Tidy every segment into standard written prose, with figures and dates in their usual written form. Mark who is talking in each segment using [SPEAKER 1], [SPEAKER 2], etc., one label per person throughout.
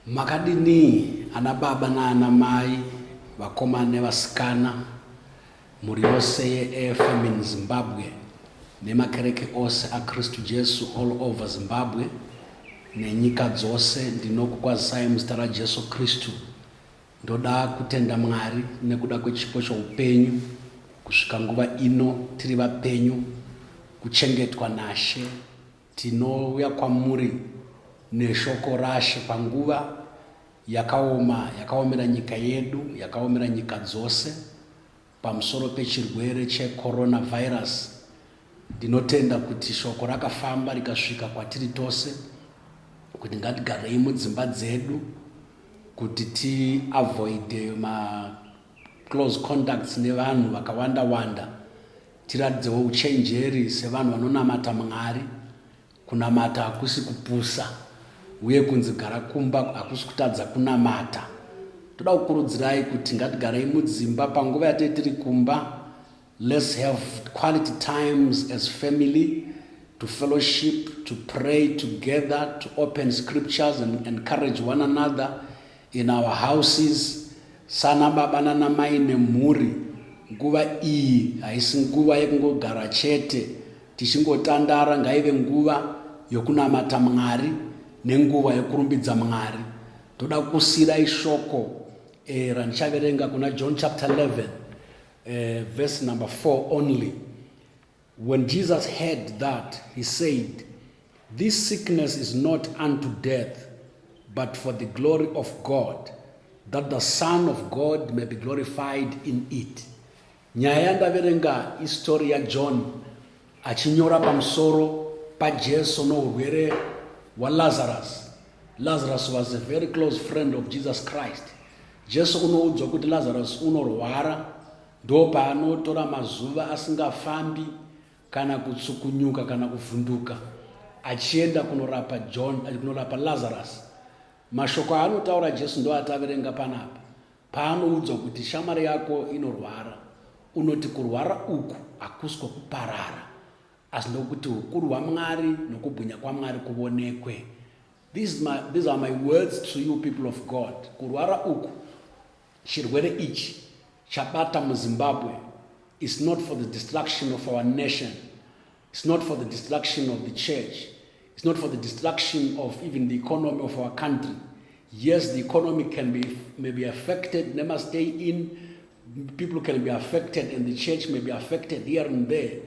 [SPEAKER 1] Makadini ana baba naana mai, vakomana nevasikana, mhuri yose yeAFM in Zimbabwe nemakereke ose aKristu Jesu all over Zimbabwe nenyika dzose, ndinokukwazisai muzita raJesu Kristu. Ndoda kutenda Mwari nekuda kwechipo choupenyu kusvika nguva ino tiri vapenyu, kuchengetwa naShe. Tinouya kwamuri neshoko raShe panguva yakaoma yakaomera nyika yedu, yakaomera nyika dzose pamusoro pechirwere checoronavirus. Ndinotenda kuti shoko rakafamba rikasvika kwatiri tose kuti ngatigarei mudzimba dzedu kuti tiavoide maclose contacts nevanhu vakawanda wanda. Tiratidzewo uchenjeri sevanhu vanonamata Mwari. Kunamata hakusi kupusa uye kunzi gara kumba hakusi kutadza kunamata. Toda kukurudzirai kuti ngatigarei mudzimba panguva yatei tiri kumba. Let's have quality times as family to fellowship, to pray together, to open scriptures and encourage one another in our houses. Sana baba nana mai nemhuri, nguva iyi haisi nguva yekungogara chete tichingotandara, ngaive nguva yokunamata Mwari nenguva yokurumbidza Mwari. Toda kukusiirai shoko eh, randichaverenga kuna John chapter 11 verse number 4 only. When Jesus heard that, he said, This sickness is not unto death, but for the glory of God, that the Son of God may be glorified in it. Nyaya yandaverenga istori yaJohn achinyora pamusoro paJesu nourwere hwaLazarus. Lazarus was a very close friend of Jesus Christ. Jesu unoudzwa kuti Lazarus unorwara ndopaanotora mazuva asingafambi kana kutsukunyuka kana kuvhunduka achienda kunorapa John, kunorapa Lazarus. Mashoko aanotaura Jesu ndoataverenga panapa paanoudzwa kuti shamwari yako inorwara, unoti kurwara uku hakusi kwokuparara asi ndokuti ukuru hwaMwari nokubwinya kwaMwari kuvonekwe. These are my words to you people of God. Kurwara uku, chirwere ichi chabata muZimbabwe is not for the destruction of our nation. It's not for the destruction of the church. It's not for the destruction of even the economy of our country. Yes, the economy can be may be affected, never stay in. People can be affected and the church may be affected here and there.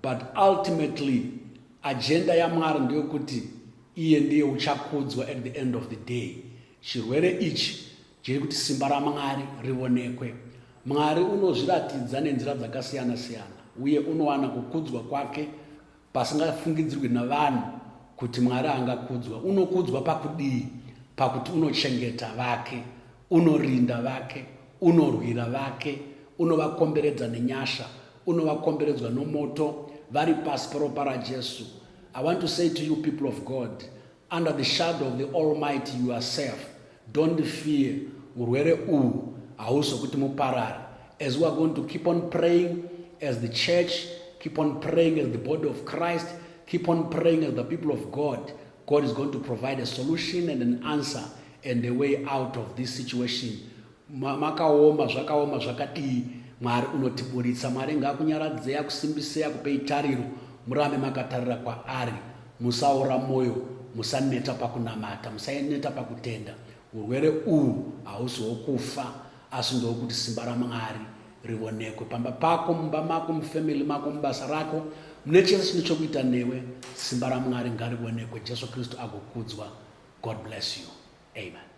[SPEAKER 1] But ultimately, agenda yaMwari ndeyokuti iye ndiye uchakudzwa at the end of the day. Chirwere ichi chiri kuti simba raMwari rionekwe. Mwari unozviratidza nenzira dzakasiyana siyana uye unowana kukudzwa kwake pasingafungidzirwi navanhu kuti Mwari angakudzwa. Unokudzwa pakudii? Pakuti unochengeta vake, unorinda vake, unorwira vake, unovakomberedza nenyasha, unovakomberedzwa nomoto vari pasi peropa raJesu. I want to say to you people of God, under the shadow of the Almighty you are safe. Don't fear. Urwere uhu hausi kuti muparare. As we are going to keep on praying as the church, keep on praying as the body of Christ, keep on praying as the people of God, God is going to provide a solution and an answer and a way out of this situation. Makaoma, zvakaoma zvakadii, Mwari unotiburitsa. Mwari ngaakunyaradzei, akusimbisei, akupei tariro, murambe makatarira kwaari. Musaora moyo, musaneta pakunamata, musaneta pakutenda. Urwere uhu hausi hwokufa, asi ndokuti simba raMwari rivonekwe pamba pako, mumba mako, mufamily mako, mubasa rako, mune chese chine chokuita newe. Simba raMwari ngarivonekwe, Jesu Kristu agokudzwa. God bless you. Amen.